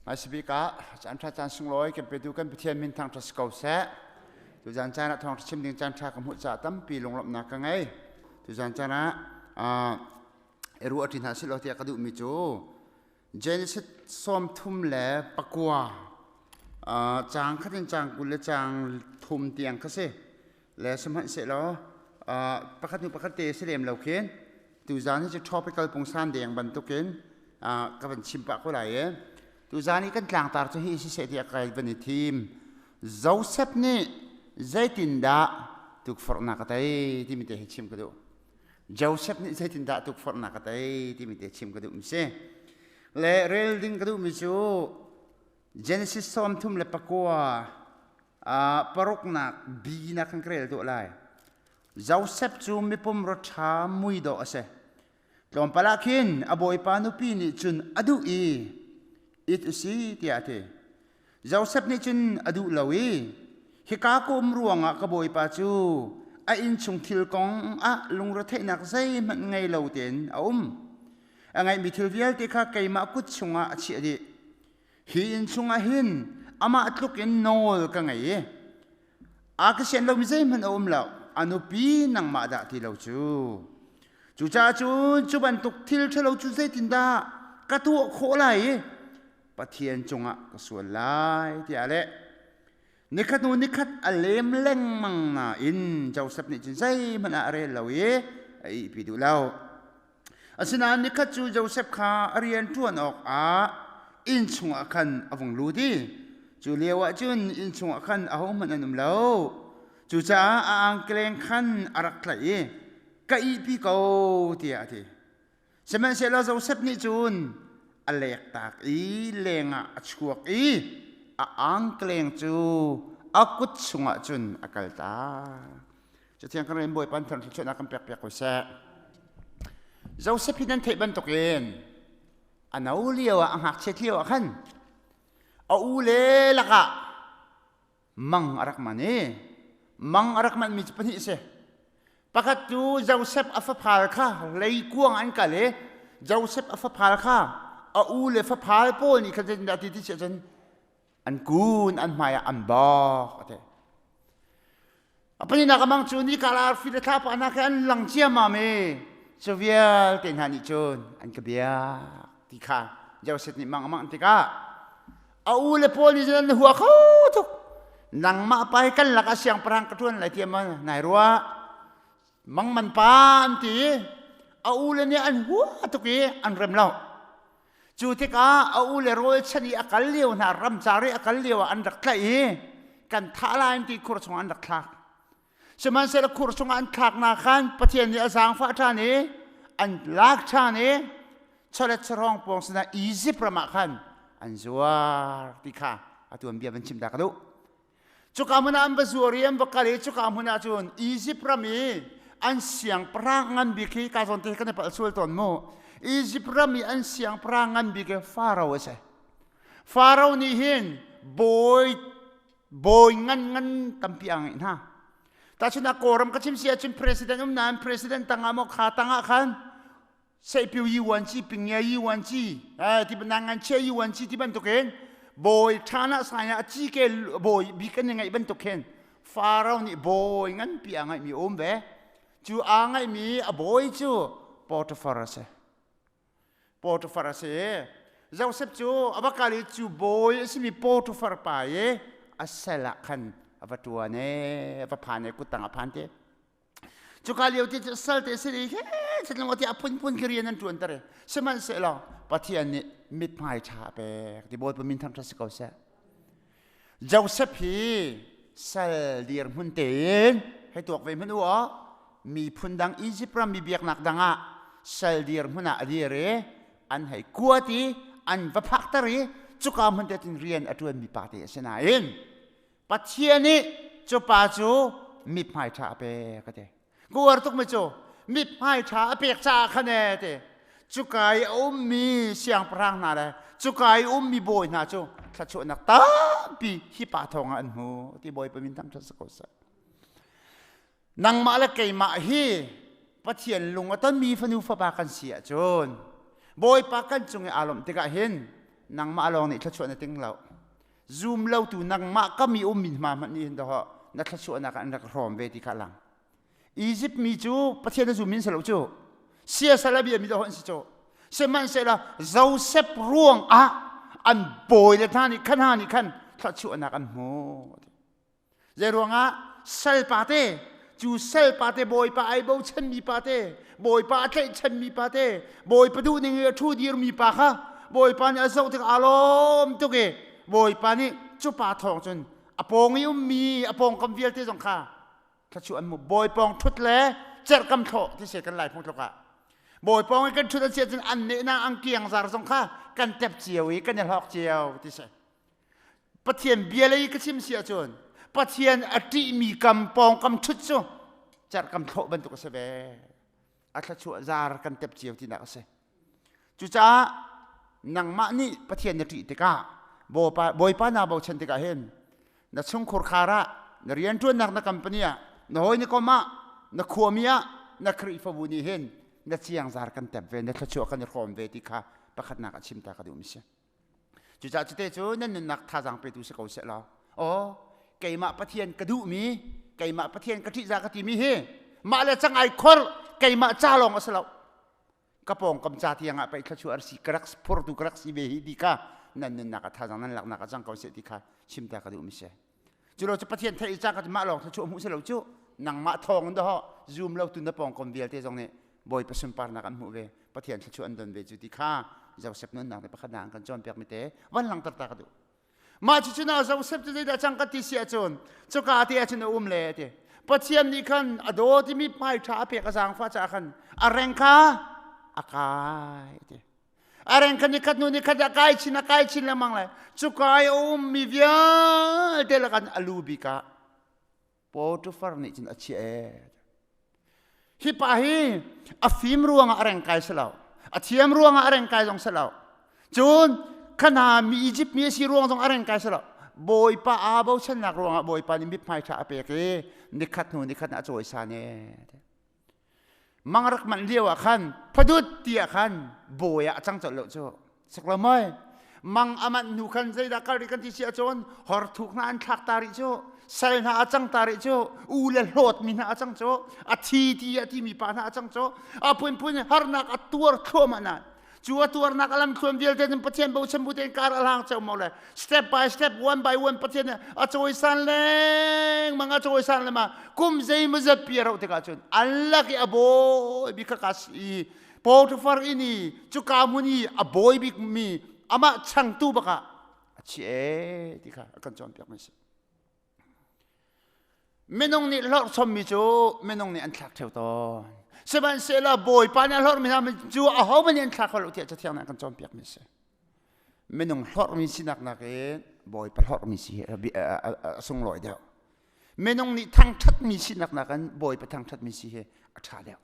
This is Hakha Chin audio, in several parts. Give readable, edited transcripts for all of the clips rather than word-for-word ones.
Hmaisabik ah caan ṭha caan sunglawi kan petu kan Pathian min thangṭhat si ko seh. Tuzan caan ah thawngṭha chim ding caan ṭha ka hmuh caah tampi lunglawmhnak ka ngei. Tuzan caan ah i ruah ṭi hna sih law tiah ka duhmi cu Genesis 39 caang khat in caang 20 le caang thum tiang kha si. Le sihmanhsehlaw pakhat hnu pakhat te si lem lo khin tuzan hi cu tropical pungsan deng bantukin ka van chim pah ko lai i tuzan i kan tlangtar cu hi siseh tiah kai van i thim. Joseph nih zeitindah tukforhnak a tei timi te hi chim ka duh. Joseph nih zeitindah tukforhnak a tei timi te chim ka duh mi si. Le rel ding ka duhmi cu Genesis 39 paruknak B na kan rel tuah lai. Joseph cu mipum rawṭha mui dawh a si. Tlawmpal ah khin a bawipa nupi nih cun a duh i it u si tiah a ti. Joseph nih cun a duh lo i hika ka um ruangah ka bawipa cu a innchung thil kong ah lungretheihnak zeihmanh ngei lo tein a um. A ngeihmi thil vialte kha keimah kut chungah a chiah dih. Hi inn chungah hin amah tluk in nawl ka ngei i a ka sian lomi zeihmanh a um lo, a nupi nangmah dah ti lo cu. Cucaah cun cu bantuk thil ṭhalo cu zeitindah ka tuah khawh lai i Pathian cungah ka sual lai tiah a leh. Nikhat hnu nikhat a lem lengmang nain Josef nih cun zeihmanh ah a rel lo i a ihpi duh lo. Asinain nikhat cu Josef kha a rian ṭuan awkah inn chungah khan a vung lut i cu lioah cun inn chungah khan ahohmanh an um lo. Cucaah a angkeleng khan a rak tlaih i, Ka ihpi ko, tiah a ti. Sihmanhsehlaw Josef nih cun a lektak i lengah a chuak i a angkeleng cu a kut chungah cun a kaltak. Cathiang kan rel Bawipa an thluachuahnak kan pek piak ko seh. Joseph hi nan theih bantukin a no lio ah a ngakchiat lio ah khan a u le lakah mang a rak man i mang a rak manmi cu pahnih a si. Pakhat cu Joseph a faphal kha leikuang an kal i Joseph a faphal kha a u le faphal pawl nih khan zeitindah ti ti si ahcun an kun an hmai ah an bawk a ti. A pahnihnak a mang cu nikar arfi le thlapa hna khi an lang ciammam i cu vialte hna nih cun an ka biak ti kha Joseph nih mang a mangh tikah a u le pawl nih cun an hua kho tuk. Nangmah pa hi kan lakah siangpahrang ka ṭuan lai tiah maw nai ruah? Mangman pa an ti i a u le nih an hua tuk i an rem lo. Cu tikah a u le rawl chan i a kal lio hna ramcar i a kal lio ah an rak tlaih i kan thah lai an ti khur chungah an rak thlak. Sihmanhsehlaw khur chungah an thlaknak khan Pathian nih a zaangfah ṭhan i an lak ṭhan i chawlet sarawng pawng sinah Izipt ram ah khan an zuar ti kha a tuanbia van chim ta ka duh. Cuka hmun ah an va zuar i an va kal i cuka hmun ah cun Izipt ram i an siangpahrang ngan bik hi ka zawn te kan i palh sual tawn mu. Izipt ram i an siangpahrang ngan bik hi Faro a si. Faro nih hin bawi bawi ngan ngan tampi a ngeih hna. Tahchun ah Kawlram ka chim si ahcun president um nain president tangah maw kha tangah khan seipiu yi wan ci pingya yi wan ci ti nang chia yi wan ci ti bantukin bawi ṭhana saya a ci ke bawi bik an ngaih bantuk khin Pharaoh nih bawi nganpi a ngaihmi um ve cu aa ngaihmi a bawi cu Potiphar a si Potiphar a si Joseph cu a va kal i cu bawi a simi Potiphar pa i a sal ah khan a va ṭuan e a va phan e kuttang a phan te Cuka lio ti cu sal te si he chan ti a phunphun khi rian an ṭuan ter i sihmanhsehlaw Pathian nih mithmai ṭha a pek ti Bawipa min thangṭhat si ko seh. Joseph hi sal dirhmun tein hei tuak ve hmanh u aw miphun dang Egypt ram mi biaknak dang ah sal dirhmun ah a dir i an hei kuat i an va phakter i cuka hmun te cun rian a ṭuanmi pa te a si nain Pathian nih cu pa cu mithmai ṭha a pek a ti. Ka uar tukmi cu mithmai ṭha a pek caah khan ee ti. Cuka i a ummi siangpahrang hna le cuka i ummi bawi hna cu thluachuahnak tampi hi pa thawng ah an hmu ti Bawipa min thangṭhat si ko seh. Nangmah le keimah hi Pathian lung a tonmi fanu fapa kan si ahcun Bawipa kan cung i aa lawmh tikah hin Nangmah lawng nih thluachuah na ting lo. Zum lo tu nangmah kam i ummi hma hmanh nih hin dawh na thluachuahnak an rak hrawm ve ti kha lang. Egypt mi cu Pathian a zum in si lo cu. Siasal a bia mi dawh an si cu. Sihmanhsehlaw Joseph ruang ah an bawi le hna nih khan hna nih khan thluachuahnak an hmu. Zei ruangah salpa te cu salpa te bawipa ai bochanmi pa te bawipa a tlaihchanmi pa te bawipa duh ning i a ṭhu dirmi pa kha bawipa nih a zoh tik aa lawm tuk i bawipa nih cu pa thawng cun a pawng i ummi a pawngkam vialte zong kha thluachuah an mu bawi pawng ṭhut le cerhkam thlawh ti se kan lai phung tluk ah bawi pawng i kan ṭhut a si ahcun an nehnak an kiang zar zong kha kan tep cio i kan i hlawk cio ti si Pathian bia lei ka chim si ahcun Pathian a ṭihmi kam pawngkam ṭhut cu cerhkam thlawh bantuk a si ve. A thluachuah zar kan tep cio tinak a si. Cucaah nangmah nih Pathian na ṭih tikah Bawipa, Bawipa naa bochan tikah hin na chungkhur khar ah na rianṭuannak na company ah na hawi na kom ah na khuami ah na Khrihfabu nih hin na ciangzar kan tep ve na thluachuah kan i hrawm ve ti kha pakhatnak a chim ta ka duhmi si. Cucaah cute cu nan nunnak thazaang petu si ko seh law aw keimah Pathian ka duhmi keimah Pathian ka ṭihzah ka timi hi mah le cangai khor keimah ca lawng a si lo ka pawngkam ca tiang ah pei thluachuah si ka rak phurtu ka rak si ve hi ti kha nan nunnak ah thazaang nan laknak ah cang ko seh ti kha chim ta ka duhmi si cu lo cu Pathian theih ca ka mah lawng thluachuah hmuh si lo cu nangmah thawng in dah zum lo tu na pawngkam vialte zong nih Bawipa sunparnak an hmuh ve Pathian thluachuah an don ve cu ti kha Joseph nunnak nih pakhat an kan cawnpiak mi te van langter ta ka duh mah cu cun Joseph cu zeidah cang ka ti si ahcun cuka te ahcun a um le ti Pathian nih khan a daw timi hmai ṭha a pek a zaangfah caah khan a reng kha a kai ti a reng kha nikhat hnu nikhat a kai chin a kai chin lengmang le cuka i a ummi vialte lakah a lu bik ah Potiphar nih cun a chiah ee. Hi pa hi a fim ruangah a rengkai si lo. A thiam ruangah a rengkai zong si lo. Cun khana mi Egypt mi a si ruang zong a rengkai si lo. Bawipa aa bochannak ruangah Bawipa nih mithmai ṭha a pek i nikhat hnu nikhat a cawisan ee. Mang rak manh lio ah khan phadut ti ah khan bawi ah a cang colh lo cu sak lo moi mang a manh hnu khan zeidah kal rih kan ti si ahcun hor thuk hna an thlak ta rih cu sal hna a cang ta rih cu u le hlawt mi hna a cang cu a thi ti a ti mi pa hna a cang cu a phunphun harnak a tuar thluahmah na cu a tuarnak a lamthluan vialte cun Pathian bochan bu tein kar a hlang ceu mo le step by step one by one Pathian a cawisan lengmang a cawisan lengmang kum zeimawzat pi a rauh tikah cun an lak i a bawi bik kha ka si Potiphar inn i cuka hmun i a bawi bik mi amah changtu bakah a chi e ti kha a kan cawnpiak mi si Minung nih hlorhchommi cu minung nih an thlak ṭheo tawn. Sihmanhsehlaw Bawipa nih a hlorhmi hna cu ahohmanh nih an thlak kho lo tiah Cathiang nih a kan cawnpiakmi a si. Minung hlorhmi sinak nakin Bawipa hlorhmi si hi a sunglawi deuh. Minung nih thangṭhatmi sinak nakin Bawipa thangṭhatmi si hi a ṭha deuh.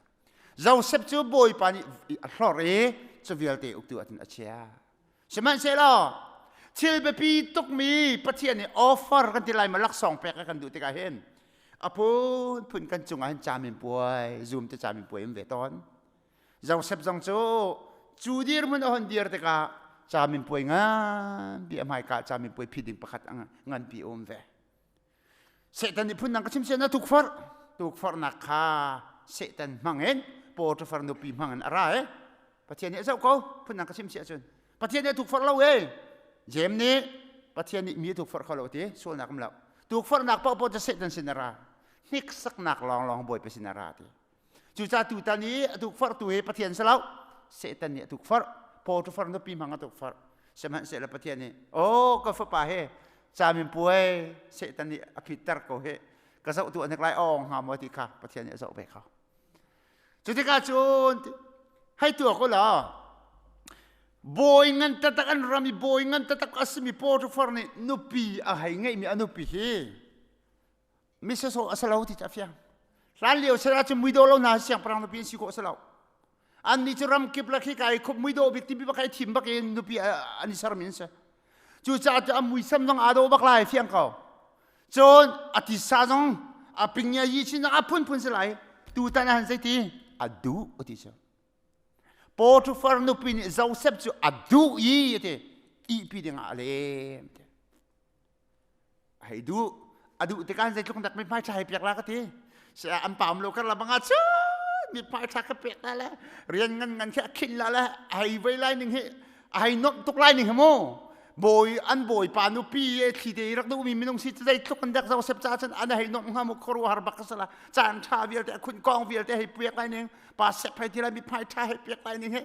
Joseph cu Bawipa nih a hlorh i cu vialte uktu ah cun a chiah. Sihmanhsehlaw thil biapi tukmi Pathian nih offer kan ti lai ma laksawng pek a kan duh tikah hin a phunphun kan cungah hin caminpuai zoom te caminpuai um ve tawn. Joseph zong cu cu dirhmun a hon dir tikah caminpuai nganpi a hmaika caminpuai phi ding pakhat nganpi a um ve. Satan nih phundang ka chim sian na tukforh tukforhnak kha Satan hmangin Potiphar nupi hmangin a ra e Pathian nih a zoh ko phundang ka chim si ahcun Pathian nih a tukforh lo e Jeim nih Pathian nih mi a tukforh kho lo ti sualnak um lo tukforhnak paoh paoh cu Satan sin a ra hniksaknak lawnglawng Bawipa sin a ra ti Cucaah tutan i a tukforhtu hi Pathian si lo, Satan nih a tukforh. Potiphar nupi hmang a tukforh. Sihmanhsehlaw Pathian nih, "Aw ka fapa he caminpuai Satan nih a phitter ko hi ka zoh tu anek lai awng hnga maw ti kha Pathian nih a zoh ve kho." Cu tikah cun hei tuak u law bawi ngan taktak an ram i bawi ngan taktak a simi Potiphar nih nupi a hei ngeihmi a nupi hi mi sawsawh a si lo ti cu a fiang hlan lio sal ahcun muidawh lo hna siangpahrang nupi an si khawh a si lo annih cu ramkip le khika i khup muidawh bik timi bak i thim bak in nupi an i sermi an si cucaah cu a muisam zong aa dawh bak lai fiang ko cun a tisa zong a pingya yi chin zong a phunphun si lai tutan ah han zeiti a duh a ti cu Potiphar nupi nih Joseph cu a duh i a ti. Ihpi dingah a lem te. Hei duh a duh tikah zeitluk dak mithmai ṭha hei pek la ka ti. An paam lo kar la bangah cun mithmai ṭha ka pek la le rian ngan ngan khi a khinh la le hei vei lai ning hi hei nomh tuk lai ning hi mu. Bawi an bawipa nupi e thli te i rak duhmi minung si zeitluk an dek Joseph ca cun an hei nomh hnga mu khuaruahhar bak ka sala caan ṭha vialte a khunh kong vialte hei pek lai ning pa sep hei ti lai mithmai ṭha hei pek lai ning hi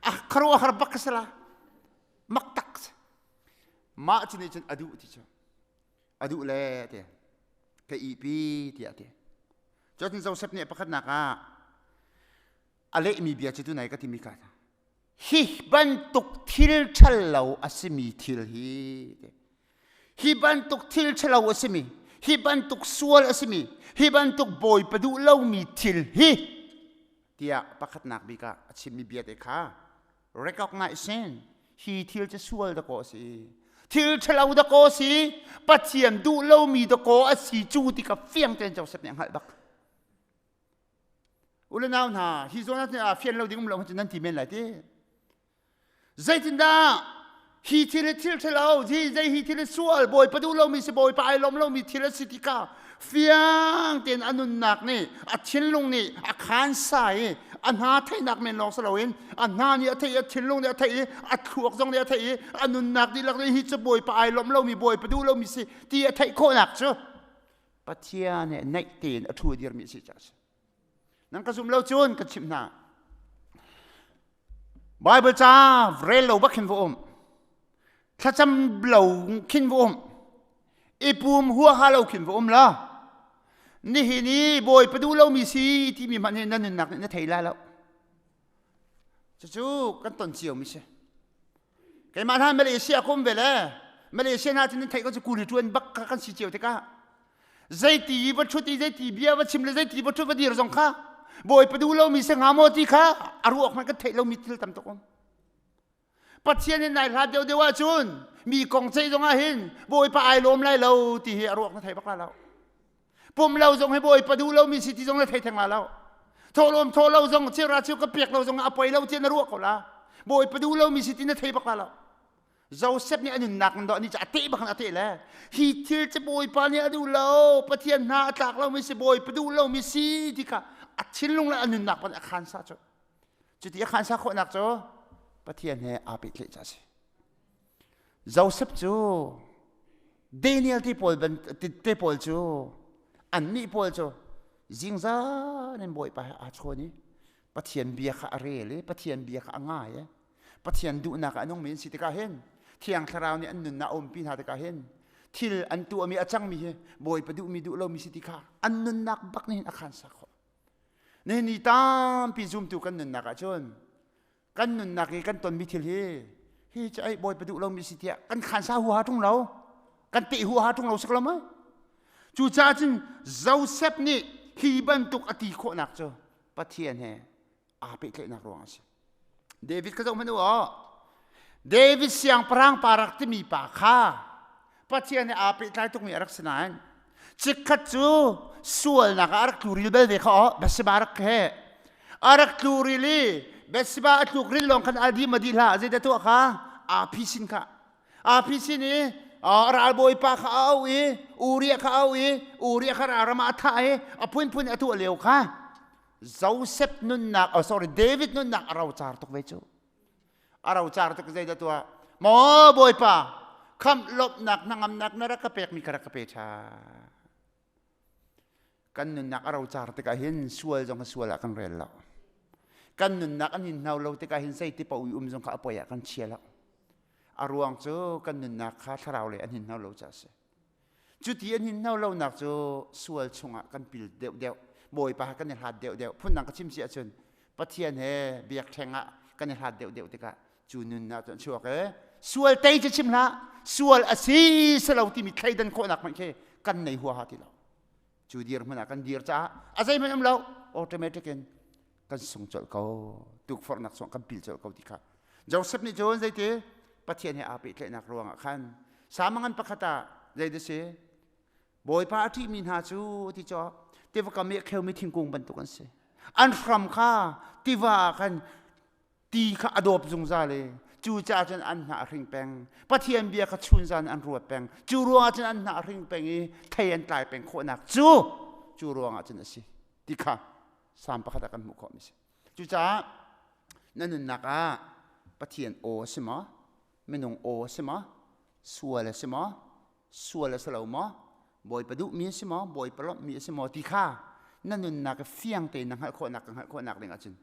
a khuaruahhar bak ka sala mak tak mah cu nih cun a duh ti cu a duh le ti ka ihpi tiah ti cun Joseph nih pakhatnak ah a lehmi bia cu tunai ka timi kha hi bantuk thil ṭhalo a simi thil hi hi bantuk thil ṭhalo a simi hi bantuk sual a simi hi bantuk bawipa duh lomi thil hi tiah pakhatnak bik ah a chimmi bia te kha recognize sin hi thil cu sual dakaw a si thil ṭhalo dakaw a si Pathian duh lomi dakaw a si cu ti ka fiang tein Joseph nih a hngalh bak u le nau hna hi zawn ah fian lo ding um lo cu nan ti men lai ti zeitindah hi thil hi thil ṭhalo hi zei hi thil hi sual bawipa duh lomi si bawipa ai lawm lomi thil a si ti kha fiang tein a nunnak nih a thinlung nih a khansa i a hna theihnak men lawng si loin a hna nih a theih i a thinlung nih a theih i a thluak zong nih a theih i a nunnak dihlak nih hi cu bawipa ai lawm lomi bawipa duh lomi si ti a theih khawhnak cu Pathian he naih tein a ṭhu a dirmi a si caah a si. Nan ka zum lo cun ka chimh hna. Bible ca rel lo bak khin va um. Thlacam lo khin va um. I pum huaha lo khin va um la. Nihin i Bawipa duh lomi si timi hmanh hi na nunnak nih na thei lai lo. Cucu kan ton ciomi si. Keimah hna Malaysia ka um ve le Malaysia hna cu nan theih ko cu kuli ṭuan bak kha kan si cio tikah zeiti va ṭhut i zeiti bia va chim le zeiti va ṭhut va dir zong kha Bawipa duh lomi si hnga maw ti kha a ruak hmanh kan theih lomi thil tam tuk um. Pathian in nai hlat deuhdeuh ahcun mi kong ceih zong ah hin Bawipa ai lawm lai lo ti hi a ruak na thei bak lai lo. Pum lo zong hi Bawipa duh lomi si ti zong na thei theng la lo. Thawhlawm thawh lo zong cheuhra cheu ka pek lo zong a poi lo ti na ruah ko la. Bawipa duh lomi si ti na thei bak la lo. Joseph nih a nunnak in dawh ni cu a teh bak in a teh le hi thil cu Bawipa nih a duh lo Pathian hna a tlak lomi si Bawipa duh lomi si ti kha a thinlung le a nunnak pan a khan sa cu cuti a khan sa khawhnak cu Pathian he aa pehtlaih ca a si. Joseph cu Daniel te pawl te pawl cu annih pawl cu zingzan in Bawipa he aa chawn i Pathian bia kha a rel i Pathian bia kha a ngai i Pathian duhnak ah a nungmi an si tikah hin Thiang Thlarau nih an nunnak a umpi hna tikah hin thil an tuahmi a cangmi hi Bawipa duhmi duh lomi si ti kha an nunnak bak nih hin a khan sak khawh. Nihin ni tampi zumtu kan nunnak ahcun kan nunnak i kan tonmi thil hi hi cu ai Bawipa duh lomi si tiah kan khansa huaha ṭung lo kan teh huaha ṭung lo si ko lo maw cucaah cun Joseph nih hi bantuk a ti khawhnak cu Pathian he aa pehtlaihnak ruang a si David kha zoh hmanh u aw David siangpahrang pa rak timi pa kha Pathian he aa pehtlai tukmi a rak si nain chikkhat cu sualnak ah a rak tluril bal ve kha aw Bathsheba rak he a rak tluril i Bathsheba a tluk ril lawng khan a dim a dih hlah zeidah tuah kha aa phisin kha aa phisin i ralbawipa kha a auh i Uriah kha a auh i Uriah kha ram ah a thah i a phunphun a tuah lio kha Joseph nunnak oh sorry David nunnak a rocar tuk ve cu a rocar tuk zeidah tuah maw bawipa khamh lawmhnak hnangamnak na rak ka pekmi ka rak ka pe ṭha kan nunnak a rocar tikah hin sual zong sual ah kan rel lo kan nunnak an hin hno lo tikah hin zeiti paoh i um zong kha a poi ah kan chia lo a ruang cu kan nunnak kha thlarau lei an hin hno lo caah a si Cuti an hin hno lonak cu sual chungah kan pil deuhdeuh, Bawipa kan i hlat deuhdeuh. Phundang ka chim si ahcun Pathian he biakṭheng ah kan i hlat deuhdeuh tikah cu nunnak cu an chuak e. Sual tei cu chim hlah, sual a si si lo timi thleidan khawhnak hmanh khi kan nei huaha ti lo. Cu dirhmun ah kan dir caah a zeihmanh um lo, automatic in kan sung colh ko tukforhnak chungah kan pil colh ko ti kha Joseph nih cun zeiti Pathian he aa pehtlaihnak ruangah khan samangan pakhat ah zei si Bawipa a ṭihmi hna cu ti cu tiva kam i a kheumi thingkung bantuk an si an hram kha tiva ah khan ti kha a dawp zungzal i Cucaah cun an hnah a hring peng. Pathian bia kha chunzan an ruat peng. Cu ruangah cun an hnah a hring peng i thei an tlai peng khawhnak cu cu ruangah cun a si ti kha Salm pakhat ah kan hmuh khawhmi a si. Cucaah na nunnak ah Pathian aw a si maw? Minung aw a si maw? Sual a si maw? Sual a si lo maw? Bawipa duhmi a si maw? Bawipa lawmhmi a si maw? Ti kha na nunnak fiang tein na hngalh khawhnak ka hngalh khawhnak ding ahcun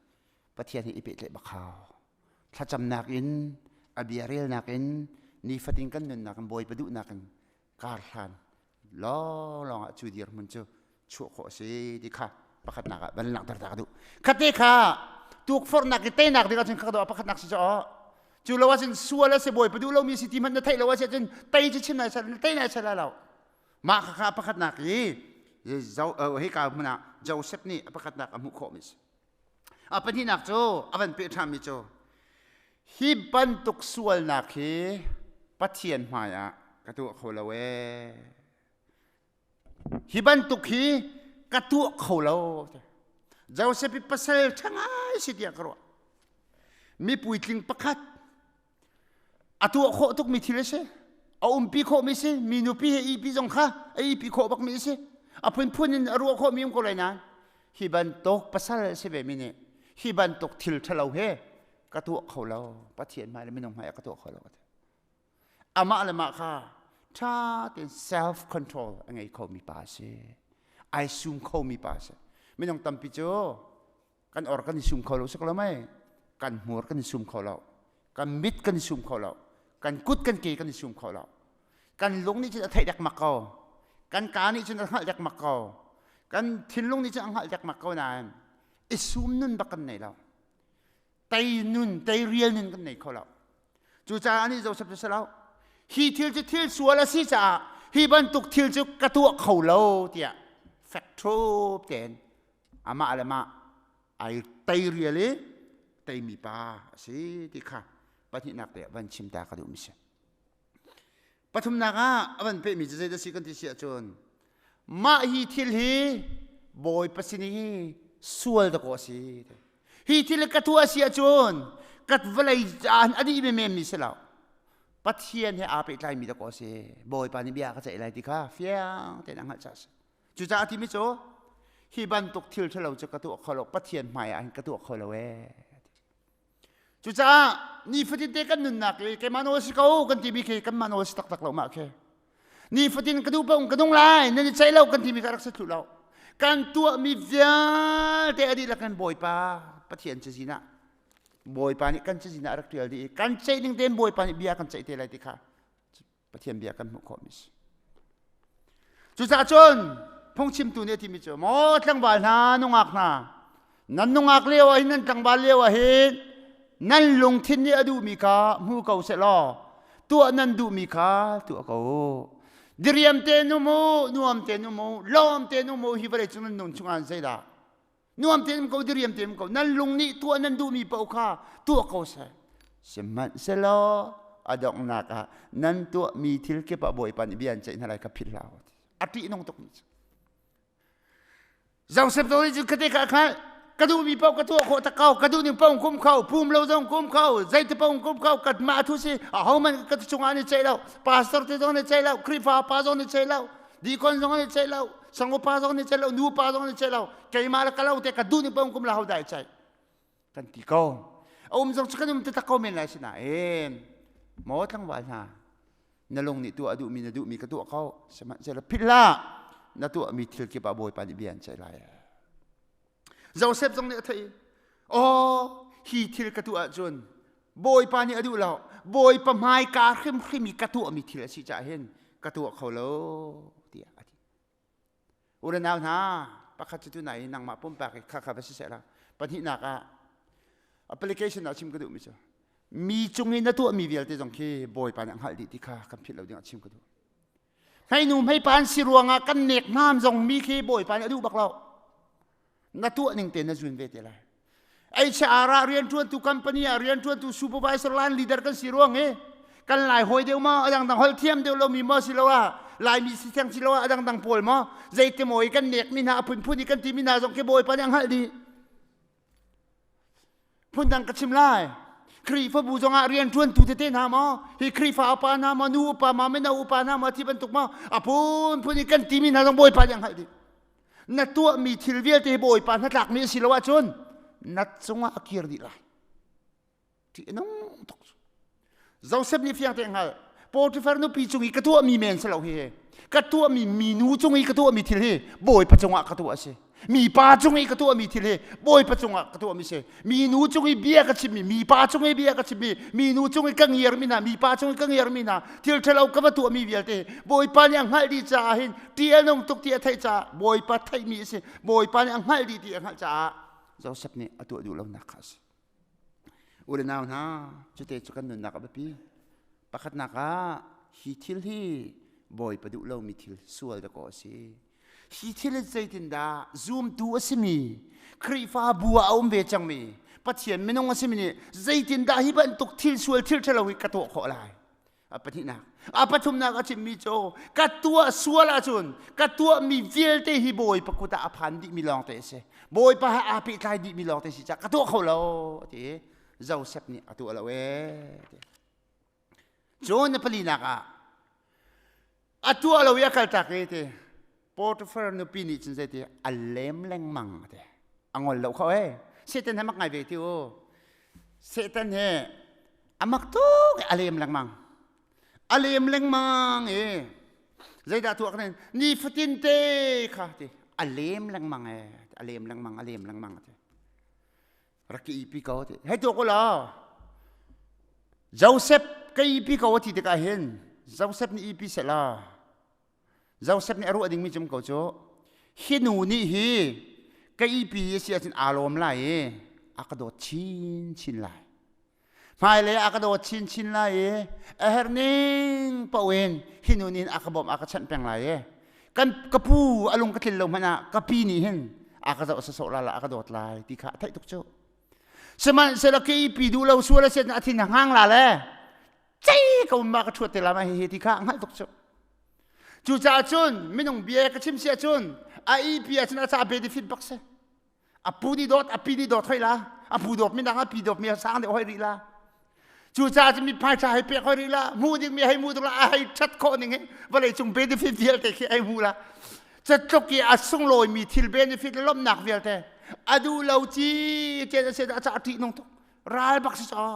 Pathian hi i pehtlaih bak hau. Thlacamnak in, a bia relnak in, nifatin kan nunnak in Bawipa duhnak in kar hlan lawnglawng ah cu dirhmun cu chuah khawh a si ti kha pakhatnak ah van langhter ta ka duh. Khate kha tukforhnak i teinak ding ahcun kha pakhatnak si caw cu lo ahcun sual a si Bawipa duh lomi si ti hmanh na theih lo a si ahcun tei cu chim nai sal tei nai sal lo. Mah kha kha pakhatnak i hika hmun ah Joseph nih a pakhatnak a hmuh khawhmi si. A pahnihnak cu a van peh ṭhanmi cu hi bantuk sualnak hi Pathian hmaiah ka tuah kho lo ee. Hi bantuk hi ka tuah kho lo. Joseph hi pasal ṭha ngai si tiah ka ruah. Mi puitling pakhat a tuah khawh tukmi thil a si a umpi khawhmi si mi nupi he ipi zong kha a ipi khawh bakmi a si a phunphun in a ruah khawhmi um ko lai nain hi bantuk pasal a si ve mi nih hi bantuk thil ṭhalo he ka tuah kho lo Pathian hmai le minung hmai ah ka tuah kho lo amah le mah kha ṭha tein self control a ngei khomi pa a si ai sum khomi pa a si minung tampi cu Kan or kan i sum kho lo si ko lo mei? Kan hmur kan i sum kho lo. Kan mit kan i sum kho lo. Kan kut kan ke kan i sum kho lo. Kan lung nih cun a theih dekmak ko. Kan ka nih cun a hngalh dekmak ko. Kan thinlung nih cun a hngalh dekmak ko nain i sum nun bak kan nei lo. Tei nun, tei rial nun kan nei kho lo. Cucaah anih Joseph cu si lo. Hi thil cu thil sual a si caah hi bantuk thil cu ka tuah kho lo tiah fek ṭhup tein amah le mah ai tei rial i teimi pa a si ti kha pahnihnak te van chim ta ka duhmi si. Pathumnak ah a van pehmi cu zeidah si kan ti si ahcun mah hi thil hi Bawipa sin i sual dakaw a si. Hi thil ka tuah a si ahcun ka vawlei caan a dih menmenmi si lo. Pathian he aa pehtlaimi dakaw a si. Bawipa nih bia ka ceih lai ti kha fiang tein a hngalh caah a si. Cucaah a timi cu hi bantuk thil ṭhalo cu ka tuah kho lo Pathian hmai ah hin ka tuah kho lo ee. Cucaah nifatin te kan nunnak i keimah nawl si ko kan timi khi kanmah nawl si taktak lo mah khi. Nifatin ka duh paoh ka nung lai nan i ceih lo kan timi kha rak si thlu lo. Kan tuahmi vialte a dihlak in Bawipa Pathian cazin ah Bawipa nih kan cazin ah a rak ṭial dih i kan ceih ning tein Bawipa nih bia kan ceih te lai ti kha Pathian bia kan hmuh khawhmi si. Cucaah cun phungchimtu nih a timi cu maw tlangval hna nungak hna nan nungak lio ah hin nan tlangval lio ah hin nan lungthin nih a duhmi kha hmu ko seh law tuah nan duhmi kha tuah ko diriam tein um u nuam tein um u lawm tein um u hi vawlei cung nan nun chungah zeidah Nuam tein um ko, diriam tein um ko. Nan lung nih tuah nan duhmi paoh kha tuah ko seh. Sihmanhsehlaw a donghnak ah nan tuahmi thil kip ah Bawipa nih bia an ceih hna lai kha philh hlah u. A ṭihnung tuk mi cu. Joseph to nih cun khate kha hngalh ka duhmi paoh ka tuah khawh tak ko ka duh ning paoh kum kho pum lo zong kum kho zeiti paoh kum kho ka mah thu si ahohmanh ka chungah an i ceih lo pastor te zong an i ceih lo Khrihfa pa zong an i ceih lo dikon zong an i ceih lo sangupa zong an i ceih lo nupa zong an i ceih lo keimah le ka lo te ka duh ning paoh kum la ho dah i ceih kan ti ko a um zong cu kan um taktak ko men lai sinain maw tlangval hna na lung nih tuah a duhmi na duhmi ka tuah ko sihmanhsehlaw philh hlah na tuahmi thil kip ah Bawipa nih bia an ceih lai Joseph zong nih a theih aw hi thil ka tuah ahcun Bawipa nih a duh lo Bawipa hmaika hrimhrim i ka tuahmi thil a si caah hin ka tuah kho lo tiah a ti u le nau hna pakhat cu tunai nangmah pumpak i kha kha va si seh la pahnihnak ah application ah chim ka duhmi cu mi cung i na tuahmi vialte zong khi Bawipa nih a hngalh dih ti kha kan philh lo ding ah chim ka duh Hmeinu hmeipa an si ruangah kan nek hngam zong mi khi Bawipa nih a duh bak lo. Na tuah ning te na zun ve te lai. HR ah rianṭuantu company ah rianṭuantu supervisor line leader kan si ruang i kan lai hawi deuh maw a dangdang holh thiam deuh lomi maw si lo ah Laimi si theng si lo ah a dangdang pawl maw zeiti maw i kan nek mi hna a phunphun i kan ti mi hna zong khi Bawipa nih a hngalh dih. Phundang ka chim lai. Khrihfabu zongah rianṭuantu tete hna maw, hi Khrihfa upa hna maw, nu upa maw, mino upa hna maw, ti bantuk maw, a phunphun in kan timi hna zong Bawipa nih a hngalh dih. Na tuahmi thil vialte hi Bawipa hnatlakmi a si lo ahcun na cungah a kir dih lai. Ṭih a nung tuk. Joseph nih fiang tein hngalh. Potiphar nupi cung i ka tuahmi men si lo hi. Ka tuahmi minu cung i ka tuahmi thil hi Bawipa cungah ka tuah a si. Mipa cung i ka tuahmi thil hi Bawipa cungah ka tuahmi si. Minu cung i bia ka chimmi, mipa cung i bia ka chimmi, minu cung i ka ngiarmi hna, mipa cung i ka ngiarmi hna, thil ṭhalo ka va tuahmi vialte hi Bawipa nih a hngalh dih caah hin ṭih a nung tuk ti a theih caah Bawipa theihmi a si. Bawipa nih a hngalh dih ti a hngalh caah Joseph nih a tuah duh lonak kha a si. U le nau hna, cute cu kan nunnak a biapi. Pakhatnak ah hi thil hi Bawipa duh lomi thil sual dakaw a si. Hi thil hi zeitindah zumtu a simi Khrihfabu ah a um ve cangmi Pathian minung a simi nih zeitindah hi bantuk thil sual thil ṭhalo hi ka tuah khawh lai? A pahnihnak. A pathumnak a chimmi cu ka tuah sual ahcun ka tuahmi vialte hi Bawipa kut ah a phan dihmi lawngte a si. Bawipa he aa pehtlai dihmi lawngte si caah ka tuah kho lo ti Joseph nih a tuah lo ee. Cun a palinak ah a tuah lo i a kaltak i ti Potiphar nupi nih cun zeiti a lem lengmang ti a ngol lo kho ee. Satan he mak ngai ve ti u. Satan he a mak tuk a lem lengmang. A lem lengmang i zeidah tuah kan nifatin te kha ti a lem lengmang ee a lem lengmang a lem lengmang ti rak ka ipi ko ti hei tuak ulaw Joseph ka ipi ko ti tikah hin Joseph nih ipi sehla Joseph nih a ruah dingmi cum ko cu hi nu nih hi ka ipi a si ahcun aa lawm lai i a ka dawt chinchin lai hmailei a ka dawt chinchin lai i a herh ning paoh in hi nu nih hin a ka bawmh a ka chanh peng lai i kan ka pu a lung ka tlin lo hmanh ah ka pi nih hin a ka zoh sawsawh la la a ka dawt lai ti kha a theih tuk cu sihmanhsehlaw ka ipi duh lo sual a si a thin a hang la le cei ko ma ka ṭhuat te la ma hihi ti kha a hngalh tuk cu cucaah cun minung bia ka chim si ahcun a ipi ahcun a ca benefit bak si a pu nih dawt a pi nih dawt hoi la a pu dawt mi dang a pi dawt mi a sang deuh hoi rih la cucaah cun mi phaisa hei pek hoi rih la hmuh ding mi hei hmuh tuk la a hei ṭhat khawh ning hi vawlei cung benefit vialte khi hei hmu la catluk i a sunglawi mi thil benefit lawmhnak vialte a duh lo ci cen a se a ca ṭih nung tuk ral bak si caw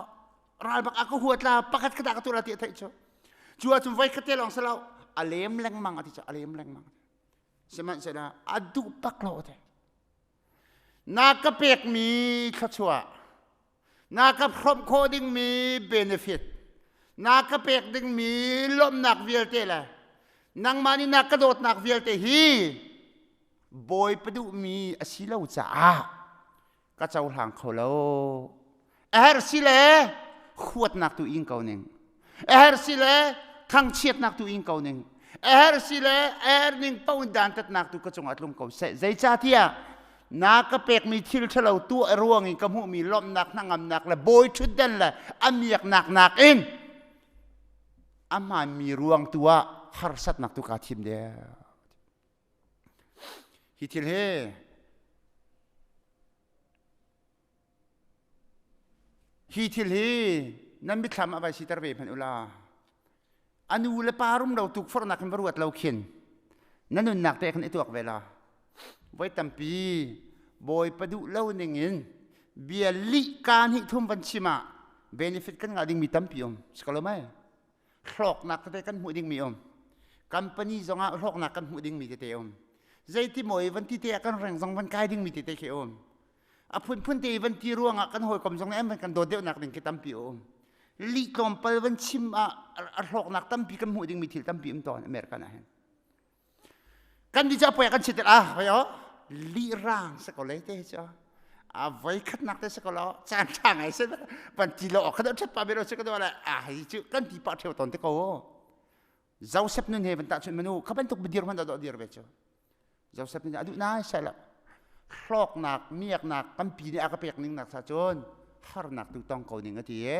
ral bak a ka huat la pakhat khat ah ka tuah la ti a theih cu cu ahcun voi khat te lawng si lo a lem lengmang a ti cu a lem lengmang sihmanhsehlaw a duh bak lo te na ka pekmi thluachuah na ka hrawmh khawh dingmi benefit na ka pek dingmi lawmhnak vialte le nangmah nih na ka dawtnak vialte hi bawipa duhmi a si lo caah ka cohlang kho lo a herh si le huatnak tu in ko ning a herh si le thangchiatnak tu in ko ning a herh si le a herh ning paoh in dantatnak tu ka cungah tlung ko seh zeicahtiah na ka pekmi thil ṭhalo tuah ruang in ka hmuhmi lawmhnak hnangamnak le bawi ṭhutdan le a miaknak nakin a hmaanmi ruang tu ah harsatnak tu kaa thim deuh Hi thil hi hi thil hi nan mitthlam ah vai siter ve hmanh ula a nu le pa rum lo tukforhnak in va ruat lo khin na nunnak te khan i tuak ve la voi tampi bawipa duh lo ning in bia lih ka hnih thum van chim ah benefit kan ngah dingmi tampi um si ko lo mei hlawknak tete kan hmuh dingmi um company zongah hlawknak kan hmuh dingmi tete um zeiti maw i van ti te ah kan reng zong van kai dingmi tete khi um a phunphun te i van ti ruangah kan hawikom zong nih an kan dawt deuhnak ding khi tampi um lih tlawmpal van chim ah a hlawknak tampi kan hmuh dingmi thil tampi um tawn American ah hin Kan ni cu a poi kan chit ah hoi o li rang se ko le te cu a voi khatnak te se ko lo caan ṭha ngai se van ti lo kha ṭhat pa bero se ko le a hi cu kan ti pa ṭheu ton te ko Joseph nun he van ta chun manu kha bantuk dir man do dir ve cu Joseph nih a duh nai sai lo hlawknak miaknak kan pi nih a ka pek ning nak sa cun harnak tu tong ko ning a ti e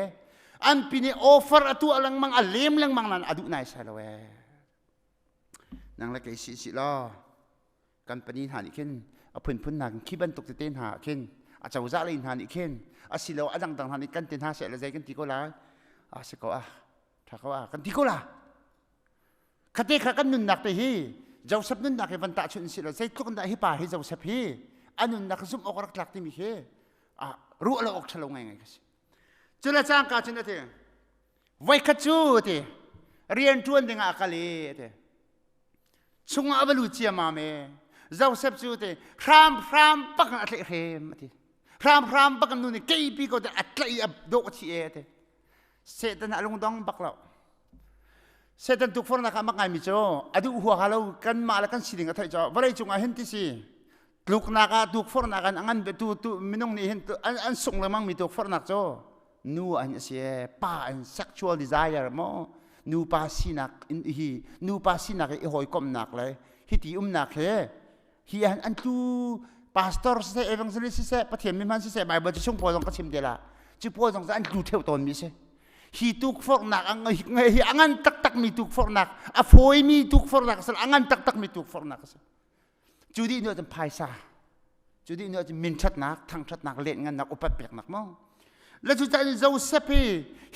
an pi nih offer a tuah lengmang a lem lengmang nan a duh nai sai lo e Nang le kei si si law company hna nih khin a phunphun hna khi bantuk tete hna ah khin A cozah lei hna nih khin asilo a dangdang hna nih kan ti hna seh le zei kan ti ko lai. A si ko ah, tha ko ah kan ti ko la. Khate kha kan nunnak te hi Joseph nunnak hi van tahchunh si lo zeitluk in dah hi pa hi Joseph hi a nunnak zumh awk rak tlak timi hi ruah lo awk ṭhalo ngai ngai ka si. Cule cangka cun a ti voikhat cu ti rian ṭuan dingah a kal i ti chungah a va lut ciammam e Joseph cu ti hramhram bak in a tlaih hrem a ti hramhram bak in nu nih keipi ko ti a tlaih i a dawh chih e a ti Satan a lungdong bak lo. Satan tukforhnak ah mak ngaimi cu a duh huaha lo kanmah le kan sining a theih cu vawlei cungah hin ti si tluknak ah tukforhnak an ngan tu tu minung nih hin an sung lengmang mi tukforhnak cu nu an si pa an sexual desire mo nupa sinak in hi nupa sinak i hawikomhnak le hiti umnak he hi an an tlu pastor siseh evangelist siseh pathian mi hman siseh bible cu chung pawl zong ka chim te la cu pawl zong an tlu theu tawn mi si hi tukforhnak ang hi a ngan taktak mi tukforhnak a fawi mi tukforhnak a si a ngan taktak mi tukforhnak a si cu dih nu cun phaisa cu dih nu cun min ṭhatnak thangṭhatnak len ngannak upat peknak mo le cu caan Joseph hi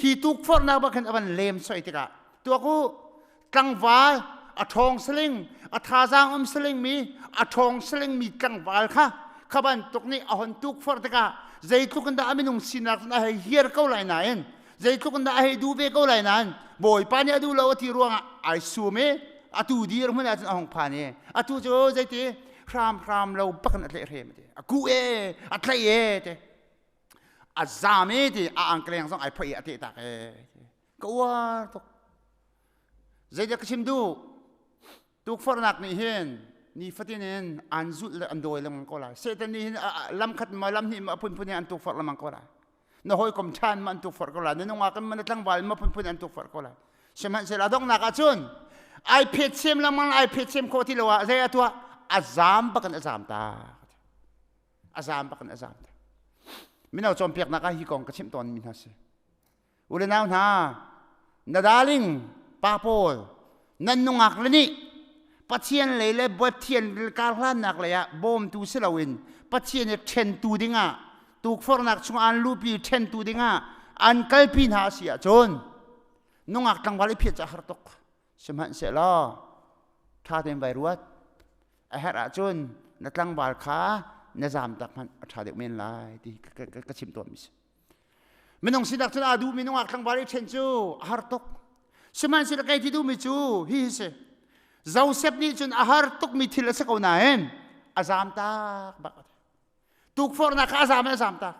hi tukforhnak bak hin a van lem soi tikah tuak u tlangval a ṭhawng saling a thazaang um saling mi a ṭhawng saling mi tlangval kha kha bantuk nih a hon tukforh tikah zeitluk in dah a minung sinak cun a hei hiar ko lai nain zeitluk in dah a hei duh ve ko lai nain Bawipa nih a duh lo a ti ruangah ai sum i atu dirhmun ah cun a hung phan i atu cu zeiti hramhram lo bakin a tlaihhrem ti a kuh e a tlaih e ti a zaam e ti a angkleng zong ai phoih i a tehtak e ka uar tuk Zeidah ka chim duh? Tukforhnak nih hin nifatin in an zulh le an dawi lengmang ko lai. Satan nih hin lam khat ma lam hnih ma phunphun in an tukforh lengmang ko lai. Na hawikom ṭhan ma an tukforh ko lai. Na nungak in ma na tlangval ma phunphun an tukforh ko lai. Sihmanhsehlaw donghnak ah cun ai phet sem lengmang ai phet sem khawh ti lo ah zei a tuah? A zaam bak in a zaam ta. A zaam bak in a zaam ta. Mino cawnpiaknak ah hi kong ka chimh tawn mi hna si. U le nau hna, na darling pa pawl nan nungak le nih Pathian lei le Pathian karhlannak lei ah bawmtu si loin Pathian i ṭhentu dingah tukforhnak chung an lupi ṭhentu dingah an kalpi hna a si ahcun nungak tlangval i phiat cu a har tuk. Sihmanhsehlaw ṭha tein vai ruat. A herh ahcun na tlangval kha na zamtak hmanh a ṭha deuh men lai ti ka chim tawnmi si. Minung sinak cun aa duhmi nungak tlangval i ṭhen cu a har tuk. Sihmanhsehlaw kei ti duhmi cu hihi si. Joseph nih cun a har tukmi thil a si ko nain a zaam tak bak. Tukforhnak kha a zaam in a zaam tak.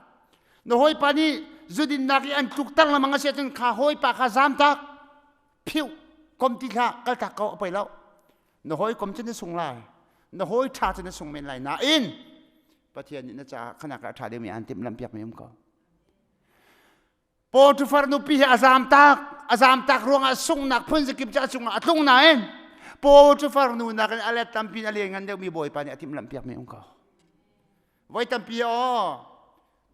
Na hawipa nih zudinnak i an tlukter lengmang a si ahcun kha hawipa kha zaam tak. Phiuh, kom ti hlah, kal tak ko, a poi lo. Na hawikom cu na sung lai. Na hawi ṭha cu na sung men lai nain Pathian nih na caah khanak ah a ṭha deuhmi aan timhlamhpiakmi um ko. Potifar nupi hi a zaamtak, a zaamtak ruangah sunghnak phun zakip cu a cungah a tlung nain Potifar nu nakin a let tampi in a lianngan deuhmi Bawipa nih a timhlamhpiakmi um ko. Voi tampi aw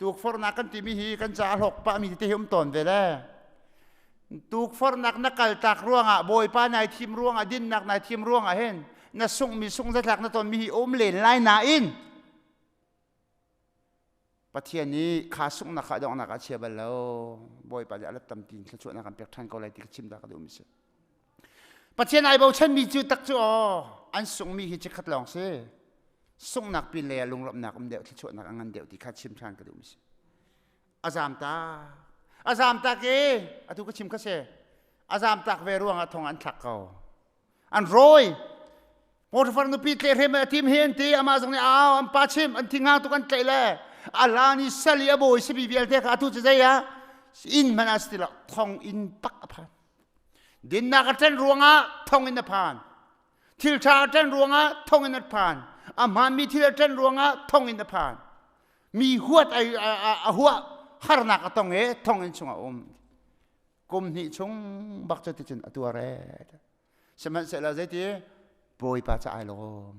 tukforhnak kan timi hi kan caah hlawk pahmi tete hi um tawn ve le tukforhnak na kaltak ruangah Bawipa nai thim ruangah dinnak nai thim ruangah hin na sunghmi sungh zatlak na tonmi hi um len lai nain Pathian nih kha sunghnak kha donghnak ah chia bal lo Bawipa nih a let tampi in thluachuahnak kan pek ṭhan ko lai ti ka chim ta ka duhmi si Pathian ai bochanmi cu tak cu aw an sunghmi hi chikkhat lawng si sunghnak pin lei ah lunglawmhnak um deuh thluachuahnak a ngan deuh ti kha chim ṭhan ka duhmi si a zaam tak a zaam tak i atu ka chim kha si a zaam tak ve ruangah thong an thlak ko an rawi Potifar nupi tlehrem a tim hi an ti amah zong nih au an pa chim an thinghang tuk an tlaih le a lan i sal i a bawi sibi vialte kha atu cu zei ah inn hmanh ah si ti lo thong in pak a phan dinnak a ṭan ruangah thong in a phan thil ṭha a ṭan ruangah thong in a phan a hmaanmi thil a ṭan ruangah thong in a phan mi huat a huah harnak a tong i thong in chungah um kum hnih chung bak cu ticun a tuar e sihmanhsehlaw zeiti bawipa ca ai lawm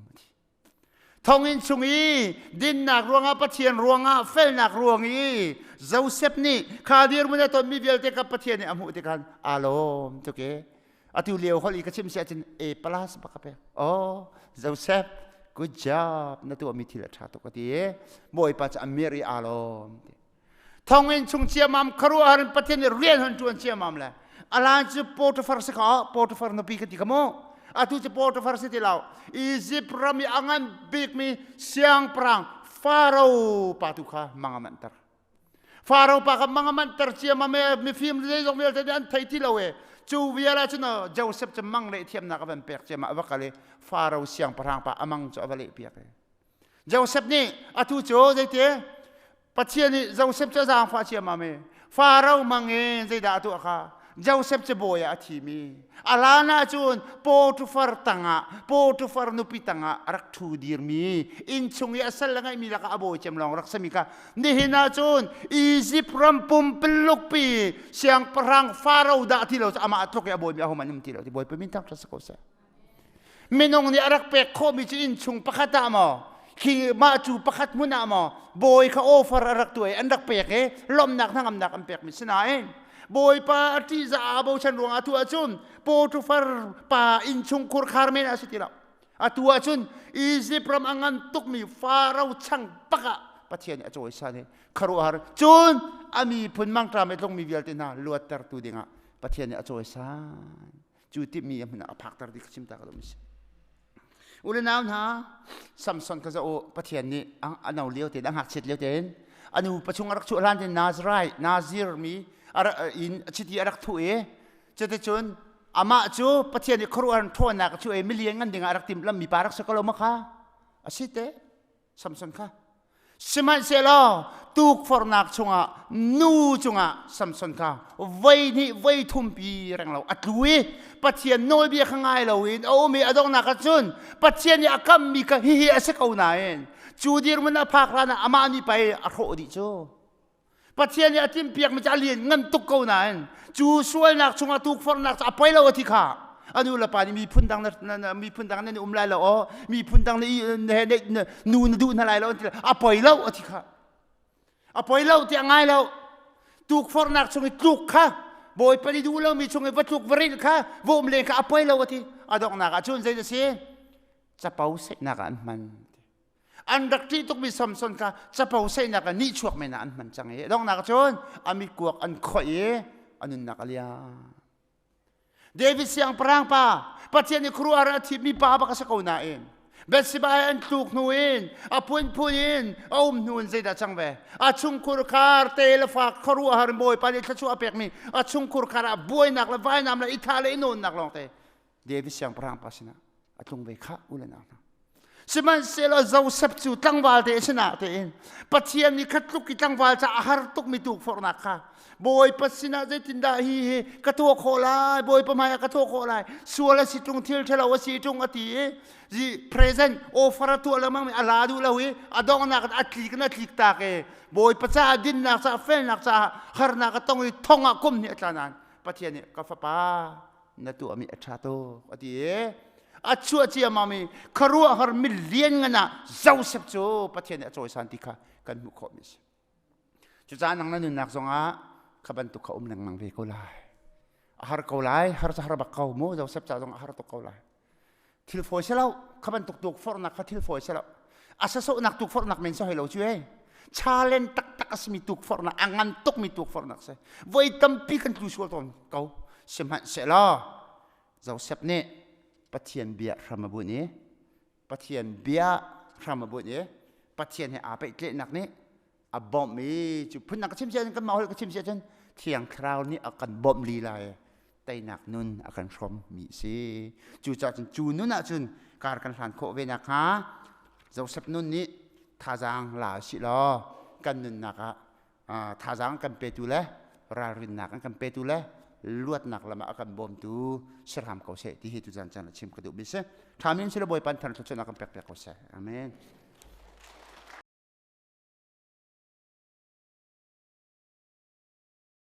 thonginn chung i dinnak ruangah Pathian ruangah felnak ruang i Joseph nih kha dirhmun a tonmi vialte kha Pathian nih a hmuh tikhan aa lawm tuk e atu lio holh i ka chim si ahcun A plus bak ka pek oh Joseph. Good job, na tuahmi thil a ṭha tuk a ti i Bawipa cu a mir i aa lawm. Thonginn chung ciamam khuaruahhar in Pathian nih rian hon ṭuan ciamam le alan cu Potiphar si kha, Potiphar nupi ka ti kha mu. Atu cu Potiphar si ti lo. Izipt ram i a ngan bikmi siangpahrang Faro pa tu kha mang a manhter. Faro pa kha mang a manhter ciamam e, mifim zeizong vialte nih an thei ti lo e. Cu vial ah cun Joseph cu mang leh thiamnak a van pek ciamah a va kal i Faro siangpahrang pa a mang cu a va lehpiak e. Joseph nih atu cu zeiti Pathian nih Joseph cu a zaangfah ciammam i Faro mang in zeidah a tuah kha Joseph cu bawi ah a thim i a hlan ahcun Potifar tangah, Potifar nupi tangah a rak ṭhu dirmi, innchung i a sal le ngeihmi lakah a bawi cem lawng rak simi kha nihin ahcun Izipt ram pumpulukpi siangpahrang Faro dah ti lo cu amah tluk i a bawimi ahohmanh um ti lo ti. Bawipa min thangṭhat si ko seh. Minung nih a rak pek khawhmi cu innchung pakhat ah maw, khi mah cu pakhat hmun ah maw bawi kha offer a rak tuah i an rak pek i lawmhnak hnangamnak an pekmi si nain Bawipa a ṭihzah aa bochan ruangah atu ahcun Potifar pa innchungkhur khar men ah si ti lo. Atu ahcun Izipt ram a ngan tukmi Faro chang bak ah Pathian nih a cawisan i khuaruahhar cun a miphun mangṭam i tlungmi vialte hna luattertu dingah Pathian nih a cawisan. Cu timhmi a hmun ah a phakter ti kha chim ta ka duhmi si. U le nau hna, Samson kha zoh u, Pathian nih a no lio tein, a ngakchiat lio tein, a nu pachung a rak chuah hlan tein Nazarite, Nazir mi in chiti a rak thuh i cuticun amah cu Pathian nih khuaruahhar ṭhawnnak a chuah i milian ngan dingah a rak timhlamh mi pa rak si ko lo ma kha? A si te. Samson kha. Sihmanhsehlaw tukforhnak chungah nu cungah Samson kha voi hnih voi thumpi reng lo a tlu i Pathian nawlbia kha ngai loin a um i a donghnak ah cun Pathian nih a kammi kha hihi a si ko nain cu dirhmun a phak hlan ah amah nih pei a hrawh dih cu. Pathian nih a timhpiakmi cu a lian ngan tuk ko nain cu sualnak chungah tukforhnak cu a poi lo a ti kha. A nu le pa nih miphun dang na miphun dang nan um lai lo aw, miphun dang na nu na duh hna lai lo an ti, a poi lo a ti kha. A poi lo tiah ngai lo. Tukforhnak chung i tluk kha, Bawipa nih duh lomi chung i va tluk va rilh kha, va um len kha a poi lo a ti. A donghnak ah cun zei a si? Capo saihnak ah an hman. An rak ṭih tukmi Samson kha capo saihnak ah nihchuak men ah an hman cang i donghnak cun a mitkuak an khoih i a nunnak a liam. David siangpahrang pa, Pathian nih khuaruahhar a thimmi pa bak a si ko nain Bathsheba he an tluk hnu in a phunphun in a um hnu in zeidah cang ve? A chungkhur khar te le fa khuaruahhar in Bawipa nih thluachuah a pekmi a chungkhur khar ah buainak le vainam le i thah le i nawnnak lawngte David siangpahrang pa sinah a tlung ve khah, u le nau hna. Sihmanhsehlaw Joseph cu tlangval te a si na tein Pathian nih kha tluk i tlangval ca a har tukmi tukforhnak kha Bawipa sinah zeitindah hi hi ka tuah khawh lai, Bawipa hmaiah ka tuah khawh lai, sual a si ṭung, thil ṭhalo a si ṭung a ti i zi present offer a tuah lengmang mi a la duh lo i a donghnak a tlik in a tlik tak i Bawipa caah dinnak caah felnak caah harnak a tong i thong ah kum hnih a tla nain Pathian nih ka fapa na tuahmi a ṭha tuk a ti i a chuah ciammam i khuaruahhar mi lianngan ah Joseph cu Pathian nih a cawisan ti kha kan hmuh khawhmi a si. Cucaah nang na nunnak zongah kha bantuk kha um lengmang ve ko lai. A har ko lai, har cu har bak ko mu, Joseph ca zong a har tuk ko lai. Thil fawi si lo, kha bantuk tukforhnak kha thil fawi si lo. A sasawhnak tukforhnak men si hoi lo cu e. Challenge taktak a simi tukforhnak, a ngan tukmi tukforhnak si. Voi tampi kan tlu sual tawn ko. Sihmanhsehlaw Joseph nih Pathian bia hram a bunh i Pathian bia hram a bunh i Pathian he aa pehtlaihnak nih a bawmh i cu phun ka chim si ahcun, kanmah holh ka chim si ahcun, Thiang Thlarau nih a kan bawmh lila i teinak nun a kan hrawm mi a si. Cucaah cun cu nun ahcun kar kan hlan khawh ve nakhnga Joseph nun nih thazaang la sih law kan nunnak ah thazaang kan petu le ralrinnak an kan petu le luatnak lam ah a kan bawmtu si hram ko seh ti hi tuzan caan ah chim ka duhmi si. Ṭha min sila Bawipa thar thluachuahnak kan pek piak ko seh. Amen.